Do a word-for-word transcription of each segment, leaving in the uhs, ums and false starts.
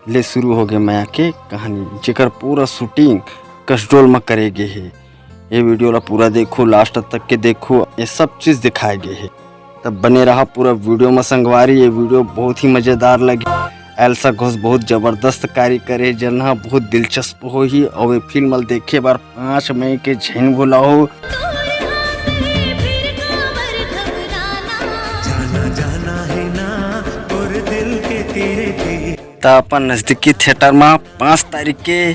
ले शुरू होगे मया के कहानी, जेकर पूरा शूटिंग कसडोल म करे गे हे। ये वीडियो ला पूरा देखो, लास्ट तक के देखो, ये सब चीज दिखाए गे हे। तब बने रहा पूरा वीडियो म संगवारी, ये वीडियो बहुत ही मजेदार लगे। एल्सा घोष बहुत जबरदस्त कार्य करे, जेन ह बहुत दिलचस्प होही। अउ ये फिल्म ल देखे बर पाँच मई के झिन भुलाहू। जाना जाना है ना, और दिल के तेरे तेरे। त अपन नजदीकी थिएटर म पाँच तारीख के,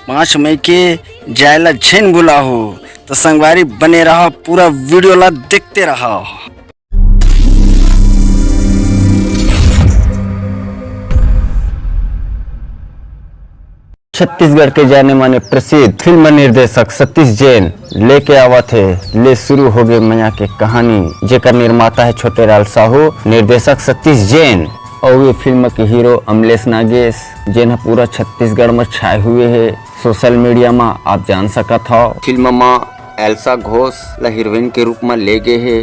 पाँच मई के जाए ला झिन भुलाहू। त संगवारी बने रहा, पूरा वीडियो ला देखते रहा। छत्तीसगढ़ के जाने माने प्रसिद्ध फिल्म निर्देशक सतीश जैन लेके आवत हे ले शुरू होगे मया के कहानी, जेकर निर्माता है छोटेलाल साहू, निर्देशक सतीश जैन, अउ ये फिल्म के हीरो अमलेश नागेश, जेन ह पूरा छत्तीसगढ़ म छाए हुए हे। सोशल मीडिया म आप जान सकत हव, फिल्म म एल्सा घोष ला हीरोइन के रूप म ले गे हे,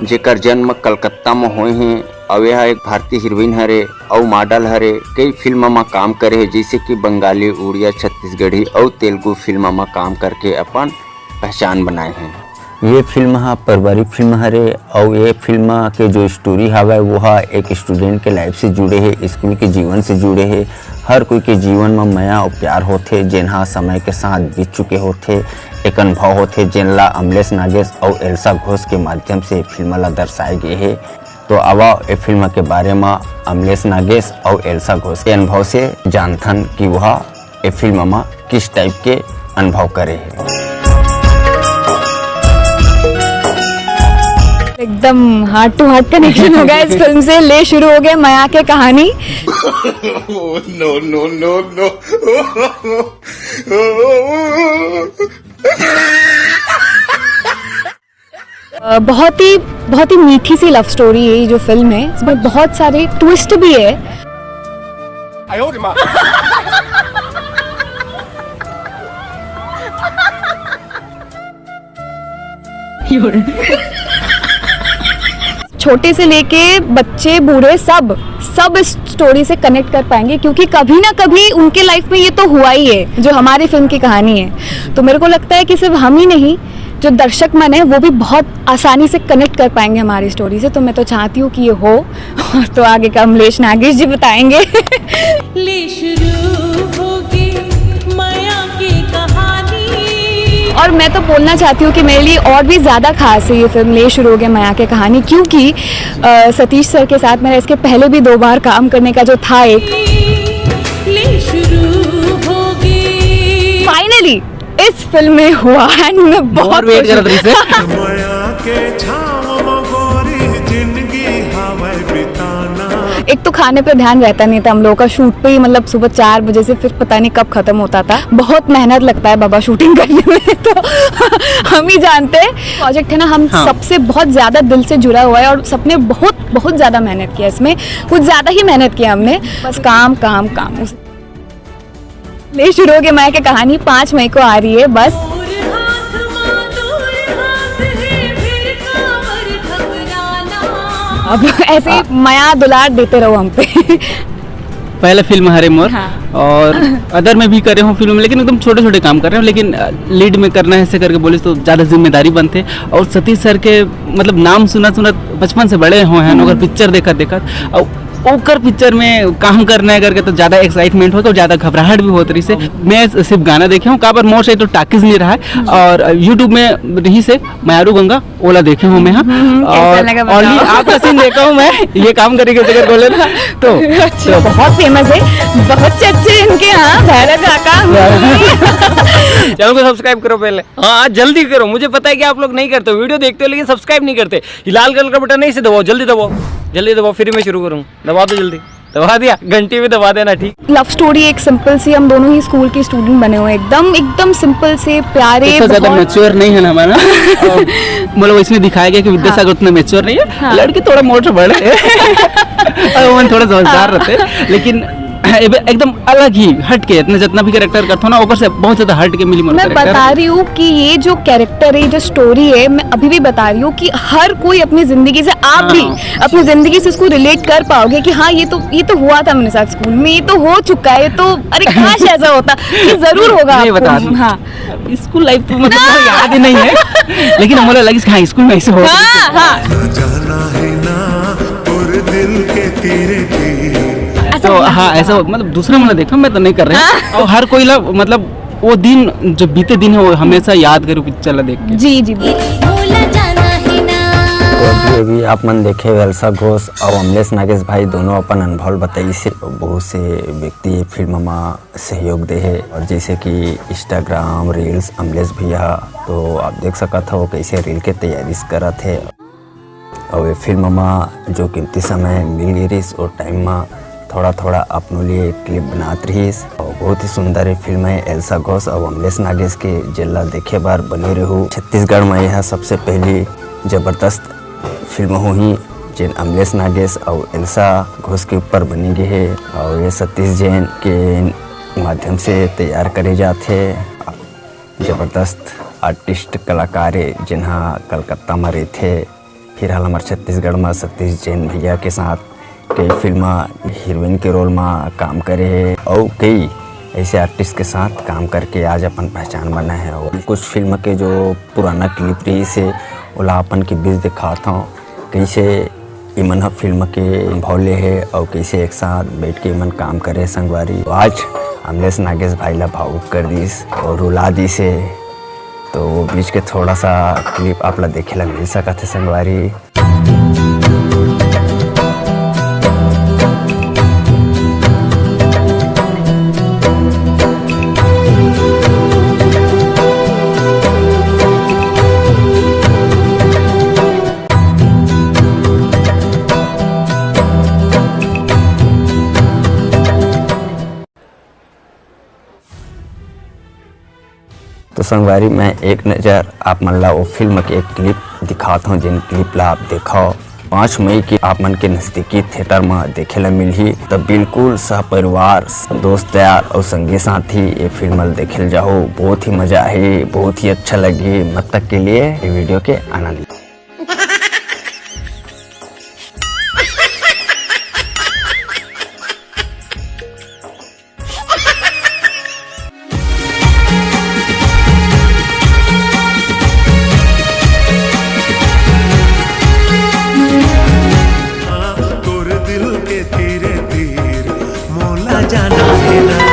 जेकर जन्म कलकत्ता म होए हे, अउ यह एक भारतीय हीरोइन हरे अउ मॉडल हरे। कई फिल्म म काम करे हे, जैसे कि बंगाली, उड़िया, छत्तीसगढ़ी अउ तेलुगु फिल्म म काम करके अपन पहचान बनाए हे। ये फिल्म ह पारिवारिक फिल्म हरे, अउ ये फिल्म के जो स्टोरी हवय, वो ह एक स्टूडेंट के लाइफ से जुड़े हे, स्कूल के जीवन से जुड़े हे। हर कोई के जीवन म मया अउ प्यार होथे, जेन ह समय के साथ बीत चुके होथे। एक अनुभव होथे, जेन ला अमलेश नागेश अउ एल्सा घोष के माध्यम से फिल्म ला दर्शाए गे हे। तो आवा, ए फिल्म के बारे म अमलेश नागेश अउ एल्सा घोष के अनुभव से जानथन कि वह ए फिल्म म किस टाइप के अनुभव करे हे। एकदम हार्ट टू हार्ट कनेक्शन हो गया इस फिल्म से। ले शुरू होगे मया के कहानी। No, no, no, no। अ, बहुत ही, बहुत ही मीठी सी लव स्टोरी है ये जो फिल्म है। इसमें बहुत सारे ट्विस्ट भी है। छोटे से लेके बच्चे, बूढ़े, सब, सब इस स्टोरी से कनेक्ट कर पाएंगे, क्योंकि कभी ना कभी उनके लाइफ में ये तो हुआ ही है, जो हमारी फिल्म की कहानी है। तो मेरे को लगता है कि सिर्फ हम ही नहीं, जो दर्शक मन है, वो भी बहुत आसानी से कनेक्ट कर पाएंगे हमारी स्टोरी से। तो मैं तो चाहती हूँ कि ये हो। तो आगे का अमलेश नागेश जी बताएंगे। ले शुरू होगे मया के कहानी। और मैं तो बोलना चाहती हूँ कि मेरे लिए और भी ज़्यादा खास है ये फिल्म ले शुरू होगे मया के कहानी, क्योंकि अ, सतीश सर के साथ मेरा इसके पहले भी दो बार काम करने का जो था एक, ले शुरू होगे। फाइनली इस फिल्म में हुआ, एंड मैं बहुत वेट करत रही से। मया के छाँव म गोरी जिंदगी हवय बिताना। एक तो खाने पे ध्यान रहता नहीं था हम लोगों का, शूट पे ही, मतलब, सुबह चार बजे से फिर पता नहीं कब खत्म होता था। बहुत मेहनत लगता है बाबा शूटिंग करने में, तो हम ही जानते हैं। प्रोजेक्ट है ना, हम हाँ। सबसे बहुत ज्यादा दिल से जुड़ा हुआ है और सबने बहुत, बहुत ज्यादा मेहनत किया इसमें, कुछ ज्यादा ही मेहनत किया हमने। बस काम, काम, काम। ले शुरू होगे मया के कहानी पाँच मई को आ रही है बस। अब ऐसे ही मया दुलार देते रहो हम पे। पहला फिल्म हरे मोर। हाँ। और अदर में भी करे हूँ फिल्म में, लेकिन एकदम छोटे छोटे काम कर रहे हूँ, लेकिन लीड में करना है ऐसे करके बोले तो ज़्यादा जिम्मेदारी बनते। और सतीश सर के, मतलब, नाम सुना सुना बचपन से बड़े हुए हैं, हम्म। ओकर पिक्चर देखत देखत, और ओकर पिक्चर में काम करना है करके तो ज़्यादा एक्साइटमेंट होता, ज़्यादा घबराहट भी होत रही से। मैं सिर्फ गाना देखे हूँ, काबर मोर से तो टाकीज नहीं रहा है, हम्म। और यूट्यूब में रही से मयारू गंगा ओला देखे हूँ मैं, हाँ। हम्म, कैसा और लगा बताओ? Only आपका सीन देखा हूँ मैं, ये काम करेंगे अगर बोले ना तो। अच्छा, तो बहुत फेमस है, बहुत चर्चे इनके यहाँ, भैरव काका। चैनल को सब्सक्राइब करो पहले। हाँ, जल्दी करो, मुझे पता है कि आप लोग नहीं करते, वीडियो देखते हो लेकिन सब्सक्राइब नहीं करते। ये लाल कलर का बटन है, इसे दबाओ, जल्दी दबाओ, जल्दी दबाओ, फिर मैं शुरू करूँ। दबा दो जल्दी, दबा दिया, घंटी भी दबा देना, ठीक। लव स्टोरी एक सिंपल सी, हम दोनों ही स्कूल के स्टूडेंट बने हुए हैं, एकदम, एकदम सिंपल से प्यारे, इतना ज्यादा बहुत मैच्योर नहीं है ना हमारा। और मतलब इसमें दिखाया गया कि विद्यासागर हाँ। उतना मैच्योर नहीं है, हाँ। लड़के थोड़ा मोटे बड़े हैं। और वो थोड़ा समझदार हाँ। रहते हैं, लेकिन एकदम अलग ही हट के, इतना जितना भी कैरेक्टर करता हूँ ना, ओकर से बहुत ज्यादा हट के मिली मोर मैं character। बता रही हूँ कि ये जो कैरेक्टर है, जो स्टोरी है, मैं अभी भी बता रही हूँ कि हर कोई अपनी जिंदगी से, आप हाँ। भी अपनी जिंदगी से इसको रिलेट कर पाओगे कि हाँ, ये तो, ये तो हुआ था मेरे साथ स्कूल में, ये तो हो चुका है, तो अरे काश ऐसा होता। ये जरूर होगा नहीं, आपको। बता दूं। हाँ। स्कूल लाइफ तो मतलब ना। याद ही नहीं है, लेकिन मोला लगिस कि हाँ, स्कूल में ऐसे हो। हाँ, हाँ। जाना है ना और दिल के तेरे तीर। ऐसा तो होना हाँ, चाहिए। ऐसा मतलब दूसरा मन ला देखा, मैं तो नहीं कर रहा। हाँ। और हर कोई ला मतलब वो दिन, जो बीते दिन है, वो हमेशा याद करूँ पिक्चर ला देख के। जी, जी, बिल्कुल। भूला जाना है ना। तो अभी, अभी आप मन देखे एल्सा घोष और अमलेश नागेश भाई दोनों अपन अनुभव बताइस हे। बहुत से व्यक्ति ये फिल्म मा सहयोग दे हे और जैसे कि Instagram reels अमलेश भैया, तो आप देख सकत हो कैसे reel के तैयारी करत हे। और ये फिल्म मा जो कीमती समय मिल गे रिस और टाइम मा थोड़ा थोड़ा अपनो लिए क्लिप बनात रहिस और बहुत ही सुंदर ये फिल्म है। एल्सा घोष और अमलेश नागेश के, जेला देखे बर बने रहू। छत्तीसगढ़ में यह सबसे पहली जबरदस्त फिल्म होही जेन अमलेश नागेश और एल्सा घोष के ऊपर बनी गई है और ये सतीश जैन के माध्यम से तैयार करे जात हे। जबरदस्त आर्टिस्ट कलाकार हे जेन हा कलकत्ता में रहथे। फिलहाल हमर छत्तीसगढ़ में सतीश जैन भैया के साथ कई फिल्म हीरोइन के रोल में काम करे हे और कई ऐसे आर्टिस्ट के साथ काम करके आज अपन पहचान बना है। और कुछ फिल्म के जो पुराना क्लिप रहिस हे ओला अपन के बीच दिखात हूँ, कैसे इमन ह फिल्म के अनुभव ले हे और कैसे एक साथ बैठ के इमन काम करे संगवारी। आज अमलेश नागेश भाई ला भावुक कर दिस और रुला दिस हे। तो वो बीच के थोड़ा सा क्लिप आप ला देखे ला मिल सकत हे संगवारी। तो संगवारी, मैं एक नज़र आप मन ला वो फिल्म के एक क्लिप दिखात हूँ, जिन क्लिप ला आप देखो। पाँच मई के आप मन के नजदीकी थिएटर में देखे ला मिलही, तो बिल्कुल सपरिवार, दोस्त यार और संगी साथी ये फिल्म ला देखे ला जाओ। बहुत ही मजा आही, बहुत ही अच्छा लगी। मत तक के लिए ये वीडियो के आनंद लो। तोर दिल के तीरे तीर मोला जाना है ना।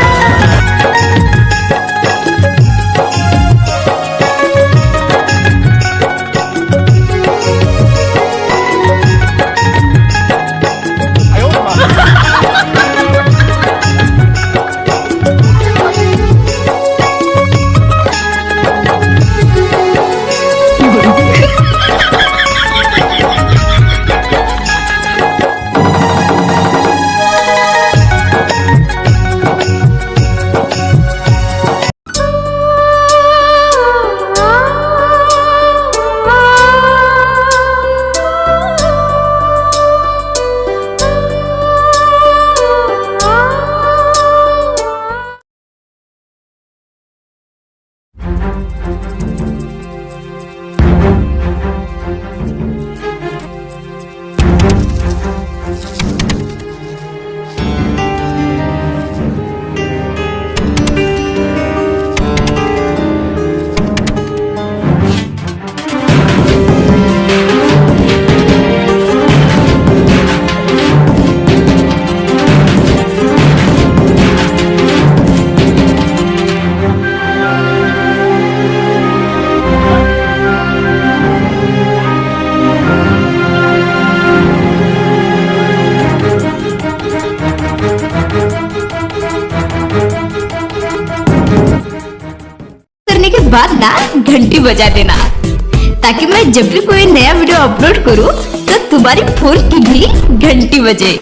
करने के बाद ना घंटी बजा देना, ताकि मैं जब भी कोई नया वीडियो अपलोड करूँ तो तुम्हारी फोन की भी घंटी बजे।